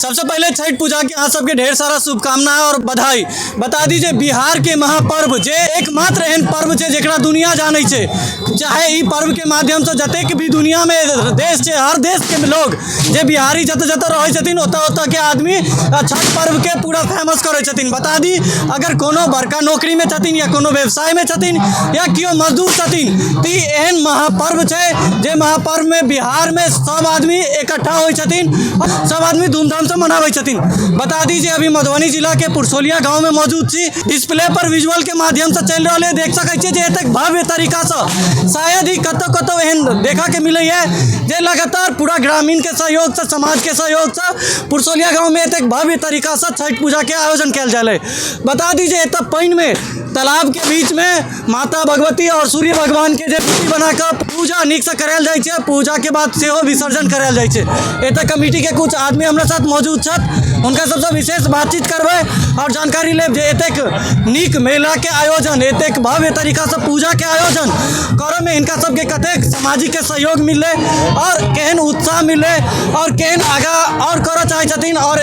सबसे पहले छठ पूजा के अहाँ सबके ढेर सारा शुभकामना और बधाई। बता दी जे बिहार के महापर्व जे एकमात्र एहन पर्व छै जेकरा दुनिया जानै छै, चाहे ई पर्व के माध्यम से जतेक भी दुनिया में देश छै, हर देश के लोग जे बिहारी जतऽ जतऽ रहै छथिन ओतऽ ओतऽ के आदमी छठ पर्व के पूरा फेमस करै छथिन। बता दी अगर कोनो बड़का नौकरी में छथिन या कोनो व्यवसाय में छथिन या केओ मजदूर छथिन तऽ ई एहन महापर्व छै जे महापर्व में बिहार में सब आदमी इकट्ठा होइ छथिन, सब आदमी धूमधाम से मनाबै छथिन। बता दी जे अभी मधुबनी जिला के पुरसोलिया गांव में मौजूद छी। डिस्प्ले पर विजुअल के माध्यम से चलि रहल है, देख सकै छियै जे एतेक भव्य तरीका से शायद ही कतौ कतौ एहन देखऽ के मिलैया जे लगातार पूरा ग्रामीण के सहयोग से, समाज के सहयोग से पुरसोलिया गांव में एतेक भव्य तरीका से छठ पूजा के आयोजन कयल जाय। बता दी जे एतऽ पानि में तालाब के बीच में माता भगवती और सूर्य भगवान के जे मूर्ति बना कऽ पूजा नीक से करायल जाइ छै, पूजा के बाद सेहो विसर्जन करायल जाइ छै। एतऽ कमिटी के कुछ आदमी हमरा साथ मौजूद छथि, हुनका सबसँ विशेष बातचीत करबै और जानकारी लेब जे एतेक नीक मेला के आयोजन, एतेक भव्य तरीका से पूजा के आयोजन करऽ में हिनका सबके कतेक सामाजिक के सहयोग मिललै और केहन उत्साह मिललै और केहन आगाँ और करऽ चाहै छथिन और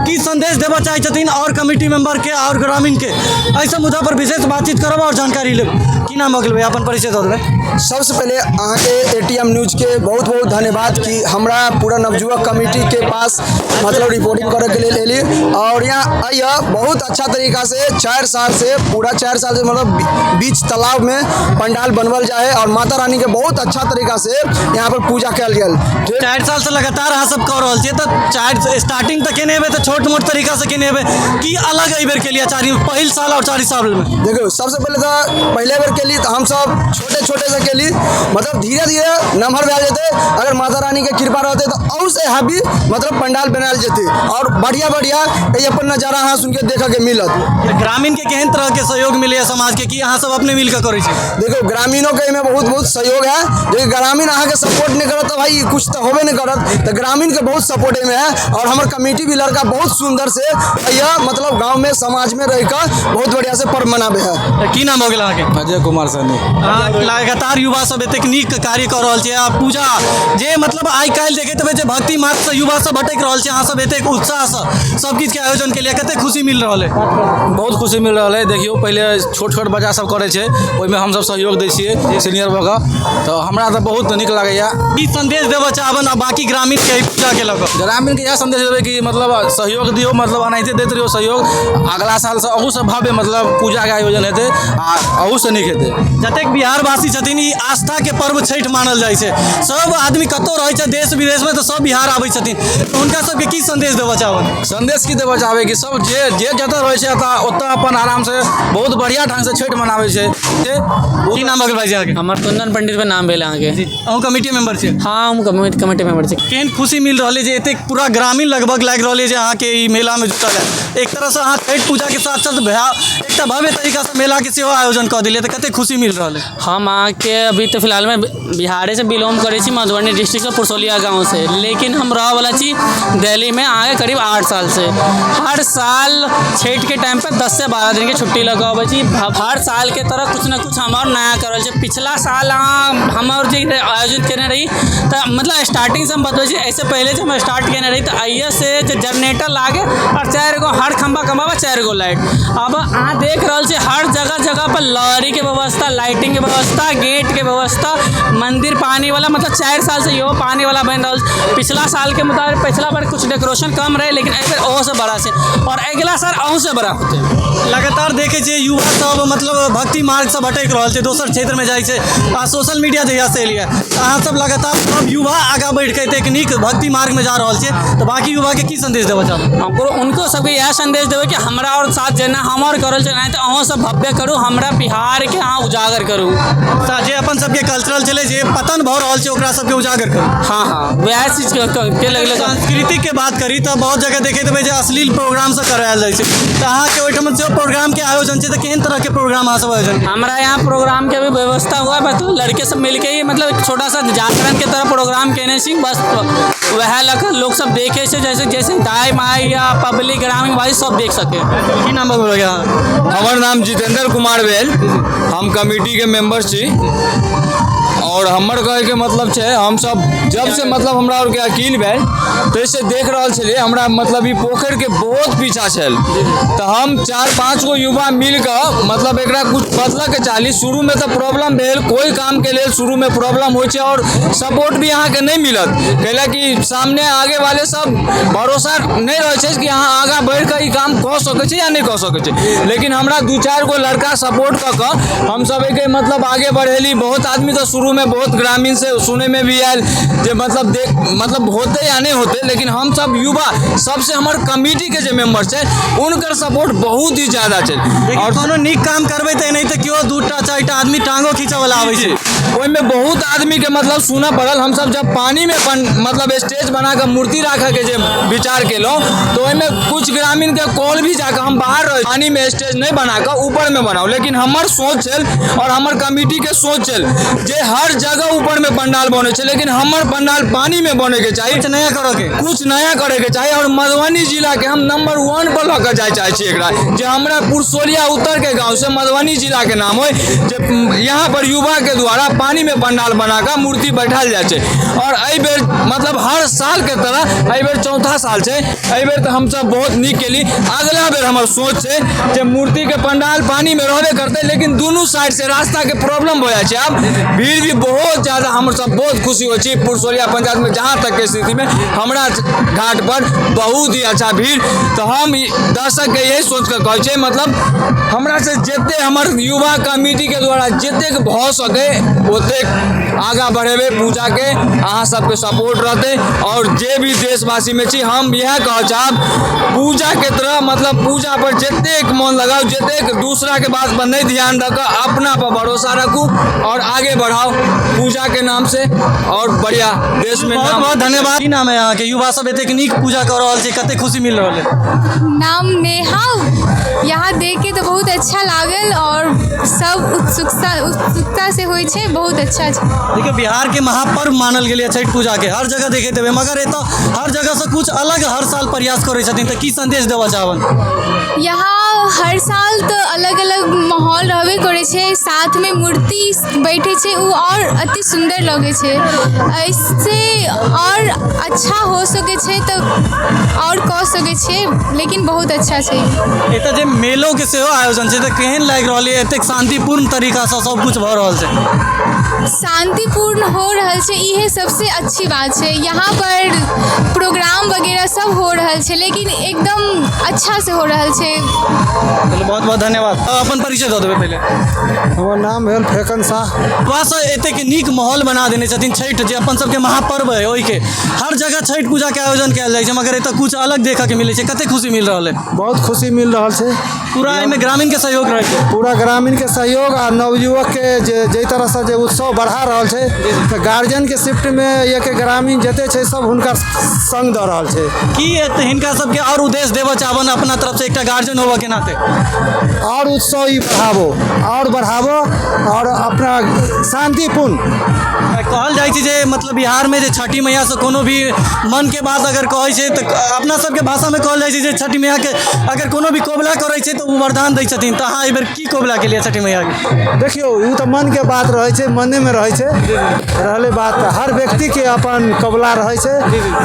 की संदेश देबऽ चाहै छथिन और कमिटी मेंबर के और ग्रामीण के। एहि सब मुद्दा पर विशेष बातचीत करब और जानकारी लेब। की नाम भऽ गेल भैया, अपन परिचय दऽ देबै। सबसे पहले अहाँके एटीएम न्यूजके बहुत बहुत धन्यवाद कि हमरा पूरा नवयुवक कमिटी के पास मतलब रिपोर्टिंग करैके लेल एली और यहाँ अइया बहुत अच्छा तरीका से 4 साल से पूरा 4 साल से मतलब बीच तालाब में पंडाल बनवल जाए है और माता रानी के बहुत अच्छा तरीका से यहाँ पर पूजा कयल गेल। 4 साल से लगातार अहाँ सब कऽ रहल छियै तऽ 4 स्टार्टिंग तऽ केने हेबै तऽ छोट मोट तरीका से केने हेबै, की अलग एहि बेर केलियै चारि पहिल साल और 4 साल में? देखियौ सबसे पहिले तऽ पहिले बेर केली तऽ हमसब छोटे छोटे से केली, मतलब धीरे धीरे नमहर भए जेतै, अगर माता रानी के कृपा रहतै तऽ और से हैवी मतलब पंडाल बनायल जेतै और बढ़िया बढ़िया एहि अपन नजारा अहाँ सुनके देखऽ के मिलत। ग्रामीण के केहन तरह के सहयोग मिलैया समाज के, की अहाँ सब अपने मिलके करै छी? देखियौ ग्रामीणों के एहिमे बहुत बहुत सहयोग है, जे ग्रामीण अहाँके सपोर्ट नहि करत तऽ भाई कुछ तऽ होबे नहि करत, तऽ ग्रामीण के बहुत सपोर्ट एहिमे है और हमर कमेटी भी लड़का बहुत सुंदर से यह मतलब गाँव में समाज में रह कऽ बहुत बढ़िया से पर्व मनाबे है। की नाम हो गेल अहाँके? अजय कुमार सहनी। लगातार युवा सब एतेक नीक कार्य कऽ रहल छै आ पूजा जे मतलब आइ काल्हि देखैत हेबै जे भक्ति मार्ग से युवा सब भटकि रहल छै, अहाँ सब एतेक उत्साह से सब किछु के आयोजन के लिए कतेक खुशी मिल रहल है? बहुत खुशी मिल रहल है। देखियौ पहिले छोट छोट बच्चा सब करै छै ओहिमे हमसब सहयोग दै छियै सीनियर भऽ कऽ, तऽ हमरा तऽ बहुत नीक लागैया। की संदेश देबऽ चाहबनि आ बाकी ग्रामीण के एहि पूजा के लऽ कऽ? ग्रामीण के इएह संदेश देबै कि मतलब सहयोग दियौ, मतलब एनाहिते दैत रहियौ सहयोग, अगला सालसँ अहूसँ भव्य मतलब पूजाके आयोजन हेतै आ अहूसँ नीक हेतै। जतेक बिहारवासी छथिन ई आस्था के पर्व छठि मानल जाइ छै, सब आदमी कतौ रहै छै देश विदेश में तऽ सब बिहार आबै छथिन, हुनका सबके की संदेश देबऽ चाहबनि? संदेश की देबऽ चाहबै कि सब जे जे जतऽ रहै छै ओतऽ अपन आरामसँ बहुत बढ़िआँ ढङ्गसँ छठि मनाबै छै। की नाम भऽ गेल भाईजी अहाँके? हमर कुंदन पंडित पे नाम भेल अहाँके। अहूँ कमिटी मेंबर छियै? हाँ हम कमिटी मेंबर छी। केहन खुशी मिल रहल है जे एतेक पूरा ग्रामीण लगभग लागि रहल है जे अहाँके ई मेला में जुटल है, एक तरहसँ अहाँ छठि पूजाके साथ साथ एकटा भव्य तरीकासँ मेलाके सेहो आयोजन कऽ देलियै तऽ कतेक खुशी मिल रहल है? हम अहाँके अभी तऽ फिलहालमे बिहारे से बिलोंग करै छी, मधुबनी डिस्ट्रिक्टसँ पुरसोलिया गाँवसँ, लेकिन हम रहऽवला छी दिल्लीमे अहाँके करीब 8 साल से। हर साल छठिके टाइम पर 10 से 12 दिनके छुट्टी लऽ कऽ अबै छी। हर सालके तरह कुछ ने कुछ हम आओर नया कर रहल छी। पिछला साल अहाँ हम आओर जे आयोजित केने रही तऽ मतलब स्टार्टिंगसँ हम बतबै छी, एहिसँ पहिले जे हम स्टार्ट केने रही तऽ अइये से जे जनरेटर लागे और 4 गो हर खम्भा खम्भा पर 4 गो लाइट। अब अहाँ देख रहल छी हर जगह जगह पर लहरीके व्यवस्था, लाइटिंगके व्यवस्था, गेटके व्यवस्था, मंदिर पानी वाला, मतलब 4 साल से इहो पानी वाला बनि रहल छै। पिछला सालके मुताबिक पिछला बार कुछ डेकोरेशन कम रहै, लेकिन एहि बेर ओहोसँ बड़ा छै और अगिला साल अहूसँ बड़ा होतै। लगातार देखै छियै युवा सब मतलब भक्ति मार्गसँ भटकि रहल छै, दोसर क्षेत्रमे जाइ छै आ सोशल मीडिया जहियासँ एलियै अहाँ सब लगातार सब युवा आगाँ बढ़िकऽ एतेक नीक भक्ति मार्गमे जा रहल छै, तऽ बाकी युवाके की संदेश देबऽ चाहबै? उनको सबके इएह संदेश देबै कि हमरा आओर साथ जेना हम आओर करल छै तेनाहिते अहूँ सब भव्य करू, हमरा बिहारके अहाँ उजागर करू। जे अपन सबके कल्चरल छलै जे पतन भऽ रहल छै ओकरा सबके उजागर करू। हाँ हाँ वएह चीजके लगलै। सांस्कृतिकके बात करी तऽ बहुत जगह देखैत हेबै जे अश्लील प्रोग्राम सब करायल जाइ छै, तऽ अहाँके ओहिठाम सेहो प्रोग्रामके आयोजन छै तऽ केहन तरहके प्रोग्राम अहाँ सब आयोजन? हमरा यहाँ प्रोग्रामके भी व्यवस्था हुआ, मतलब लड़के सब मिलके ही मतलब एक छोटा सा जागरण के तरह प्रोग्राम केने छी, बस वएह लऽ कऽ लोक सब देखै छै, जैसे जैसे दाइ माइ या पब्लिक ग्रामीण भाई सब देख सके। की नाम भऽ गेल अहाँके? हमर नाम जितेंद्र कुमार भेल, हम कमिटीके मेंबर छी और हमर कहैके मतलब छै, हमसब जब से मतलब हमरा आरके अकील भेल ताहिसँ देख रहल छलियै, हमरा मतलब ई पोखरिके बहुत पीछा छल, तऽ हम 4-5 गो युवा मिल कऽ मतलब एकरा कुछ बदलऽके चाहली। शुरूमे तऽ प्रॉब्लम भेल, कोइ कामके लेल शुरूमे प्रॉब्लम होइ छै और सपोर्ट भी अहाँके नहि मिलत, कैला कि सामने आगे वाले सब भरोसा नहि रहै छै कि अहाँ आगाँ बढ़ि कऽ ई काम कऽ सकै छी या नहि कऽ सकै छी। लेकिन हमरा 2-4 गो लड़का सपोर्ट कऽ कऽ हमसब एहिके मतलब आगे बढ़ेली। बहुत आदमी तऽ शुरूमे बहुत ग्रामीण से सुनैमे भी आयल जे मतलब देख मतलब होतै या नहि होतै, लेकिन हमसब युवा सबसे हमर कमिटीके जे मेम्बर छै हुनकर सपोर्ट बहुत ही ज्यादा छै। और कोनो नीक काम करबै तऽ एनाहिते केओ 2-4 आदमी टांगो खींचऽ वला आबै छै। ओहिमे बहुत आदमीके मतलब सुनऽ पड़ल। हमसब जब पानीमे मतलब स्टेज बना कऽ मूर्ति राखऽके जे विचार केलहुँ तऽ ओहिमे कुछ ग्रामीणके कॉल भी जाकऽ हम बाहर रहै पानीमे स्टेज नहि बना कऽ ऊपरमे बनाउ, लेकिन हमर सोच छल और हमर कमिटीके सोच छल जे हर जगह ऊपरमे पंडाल बनै छै, लेकिन हमर पंडाल पानीमे बनैके चाही, कुछ नया करऽके, कुछ नया करैके चाही। और मधुबनी जिलाके हम नंबर 1 पर लऽ कऽ जाय चाहै छी एकरा, जे हमरा पुरसोलिया उत्तरके गाँवसँ मधुबनी जिलाके नाम होइ, जे यहाँ पर युवाके द्वारा पानीमे पंडाल बना कऽ मूर्ति बैठायल जाइ छै। और एहि बेर मतलब हर सालके तरह एहि बेर चौथा साल छै, एहि बेर तऽ हमसब बहुत नीक केली। अगला बेर हमर सोच छै जे मूर्तिके पंडाल पानीमे रहबे करतै, लेकिन दुनू साइडसँ रास्ताके प्रॉब्लम भऽ जाइ छै, आब भीड़ भी बहुत ज्यादा। हमसब बहुत खुशी होइ छी पुरसोलिया पंचायतमे जहाँ तकके स्थितिमे हमरा घाट पर बहुत ही अच्छा भीड़। तऽ हम दर्शकके यही सोच कऽ कहै छियै, मतलब हमरा से जते हमर युवा कमिटीके द्वारा जतेक भऽ सकै ओतेक आगाँ बढ़ेबै पूजाके, अहाँ सबके सपोर्ट रहतै। और जे भी देशवासीमे छी हम इएह कहऽ चाहब, पूजाके तरह मतलब पूजा पर जतेक मन लगाउ, जतेक दूसराके बात पर नहि ध्यान दऽ कऽ अपना पर भरोसा रखू और आगे बढ़ाउ पूजाके नाम से और बढ़िया देशमे। बहुत बहुत धन्यवाद। की नाम है अहाँके? युवा सब एतेक नीक पूजा कऽ रहल छै, कतेक खुशी मिल रहल है? नाम नेहा। यहाँ देख के तऽ बहुत अच्छा लागल और सब उत्सुकता से होइ छै, बहुत अच्छा छै। देखियौ, बिहार के महापर्व मानल गेलै छठि पूजा के, हर जगह देखैत हेबै, मगर एतऽ हर जगह से कुछ अलग हर साल प्रयास करै छथिन, तऽ की संदेश देबऽ चाहबनि? यहाँ हर साल तऽ अलग अलग माहौल रहबे करै छै, साथमे मूर्ति बैठे छै ओ और अति सुन्दर लगै छै, ऐसे और अच्छा हो सकै छै तऽ और कऽ सकै छियै, लेकिन बहुत अच्छा छै। एतऽ जे मेलो के सेहो आयोजन छै, तऽ केहन लागि रहल यऽ एतेक शांतिपूर्ण तरीकासँ सब कुछ भऽ रहल छै? शांतिपूर्ण हो रहल छै, इहे सबसे अच्छी बात छै। यहाँ पर प्रोग्राम वगैरह सब हो रहल छै, लेकिन एकदम अच्छा से हो रहल छै। चलू, बहुत बहुत धन्यवाद। अपन परिचय दऽ देबै पहिले। हमर नाम भेल फेकन शाह। युवा एतेक नीक माहौल बना देने छथिन छठि जे अपन सबके महापर्व है ओहिके, हर जगह छठि पूजा के आयोजन कयल जाइ छै, मगर एतऽ कुछ अलग देखऽ के मिलै छै, कतेक खुशी मिल रहल है? बहुत खुशी मिल रहल छै। पूरा एहिमे ग्रामीण के सहयोग रहै छै? पूरा ग्रामीणके सहयोग आ नवयुवकके जे जाहि तरहसँ जे उत्सव बढ़ा रहल छै, तऽ गार्जियनके शिफ्टमे यके ग्रामीण जते छै सब हुनका संग दऽ रहल छै। की हिनका सबके और उद्देश्य देबऽ चाहबनि अपना तरफ से एकटा गार्जियन होबऽ के नाते? और उत्सव ई बढ़ाबो और बढ़ाबो और अपना शांतिपूर्ण। कहल जाइ छै जे मतलब बिहारमे जे छठि मैयासँ कोनो भी मनके बात अगर कहै छै तऽ अपना सबके भाषामे कहल जाइ छै जे छठि मैयाके अगर कोनो भी कबुला करै छै तऽ ओ वरदान दै छथिन, तऽ अहाँ एहिबेर की कबुला केलियै छठि मैयाके? देखियौ, ओ तऽ मनके बात रहै छै, मनेमे रहै छै। रहलै बात हर व्यक्तिके अपन कबुला रहै छै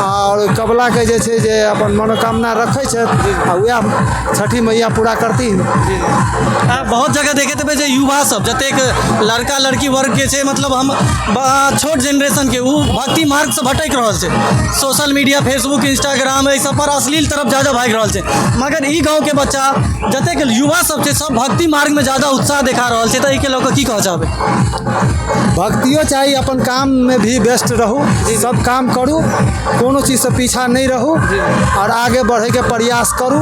और कबुलाके जे छै जे अपन मनोकामना रखै छथि आ वएह छठि मैया पूरा करती। बहुत जगह देखैत हेबै जे युवा सब जतेक लड़का लड़की वर्गके छै, मतलब हम छोट जेनरेशनके, ओ भक्ति मार्गसँ भटकि रहल छै, सोशल मीडिया, फेसबुक, इंस्टाग्राम एहि सब पर अश्लील तरफ ज्यादा भागि रहल छै, मगर ई गाँवके बच्चा जतेक युवा सब छै सब भक्ति मार्गमे ज्यादा उत्साह देखा रहल छै, तऽ एहिके लऽ कऽ की कहऽ चाहबै? भक्तियो चाही, अपन काममे भी व्यस्त रहू, सब काम करू, कोनो चीजसँ पीछा नहि रहू और आगे बढ़ैके प्रयास करू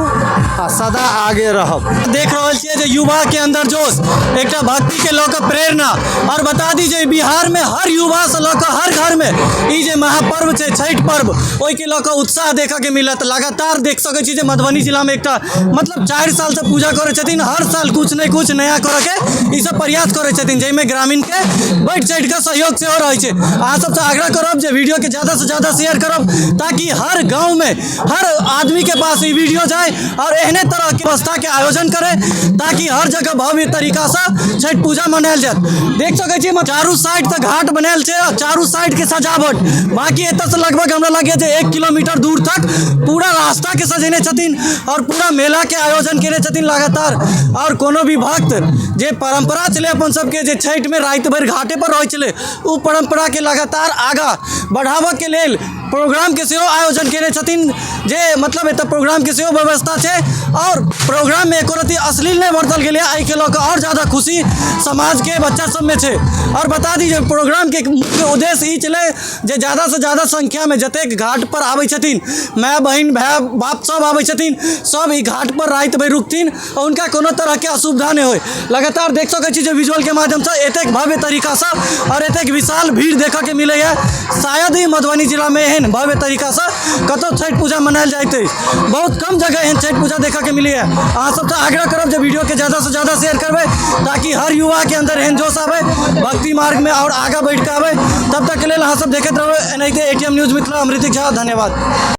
आ सदा आगे रहब। देख रहल छियै जे युवा के अंदर जोश, एकटा भक्ति के लऽ कऽ प्रेरणा, और बता दी जे बिहार में हर युवा से लऽ कऽ हर घर में ई जे महापर्व छै छठि पर्व ओहिके लऽ कऽ उत्साह देखऽ के मिलत लगातार। देख सकै छी जे मधुबनी जिलामे एकटा मतलब 4 सालसँ पूजा करै छथिन, हर साल कुछ ने कुछ नया करऽके ई सब प्रयास करै छथिन, जाहिमे ग्रामीणके बढ़ि चढ़िकऽ सहयोग सेहो रहै छै। अहाँ सबसँ आग्रह करब जे वीडियोके ज़्यादासँ ज़्यादा शेयर करब ताकि हर गाँवमे हर आदमीके पास ई वीडियो जाय और एहने तरहके व्यवस्थाके आयोजन करे ताकि हर जगह भव्य तरीकासँ छठि पूजा मनायल जायत। देख सकै छी चारू साइड तऽ घाट बनायल छै आ चारू साइडके सजावट, बाकी एतऽसँ लगभग हमरा लगैए जे 1 किलोमीटर दूर तक पूरा रास्ताके सजेने छथिन और पूरा मेलाके आयोजन केने छथिन लगातार। और कोनो भी भक्त जे परम्परा छलै अपन सबके जे छठिमे राति भरि घाटे पर रहै छलै, ओ परम्पराके लगातार आगाँ बढ़ाबऽके लेल प्रोग्रामके सेहो आयोजन केने छथिन, जे मतलब एतऽ प्रोग्रामके सेहो व्यवस्था छै और प्रोग्राममे एको रत्ती अश्लील नहि बरतल गेलै। एहिके लऽ कऽ आओर ज़्यादा खुशी समाजके बच्चा सबमे छै। और बता दी जे प्रोग्रामके मुख्य उद्देश्य ई छलै जे ज़्यादासँ ज़्यादा संख्यामे जतेक घाट पर आबै छथिन माय बहिन भाय बाप सब आबै छथिन, सब ई घाट पर राति भरि रुकथिन और हुनका कोनो तरहके असुविधा नहि होइ। लगातार देख सकै छी जे विजुअलके माध्यमसँ एतेक भव्य तरीकासँ और एतेक विशाल भीड़ देखऽके मिलैए। शायद ही मधुबनी जिलामे एहन भव्य तरीकासँ कतौ छठि पूजा मनायल जाइत अछि, बहुत कम जगह एहन छठि पूजा देखऽके मिलैए। अहाँ सबसँ आग्रह करब जे वीडियोके ज़्यादासँ ज़्यादा शेयर करबै ताकि हर युवाके अंदर एहन जोश आबै, भक्ति मार्गमे और आगाँ बढ़िके आबै। तब तकके लेल अहाँ सब देखैत रहबै एनाहिते एटीएम न्यूज़ मिथिला। अमृतिक झा, धन्यवाद।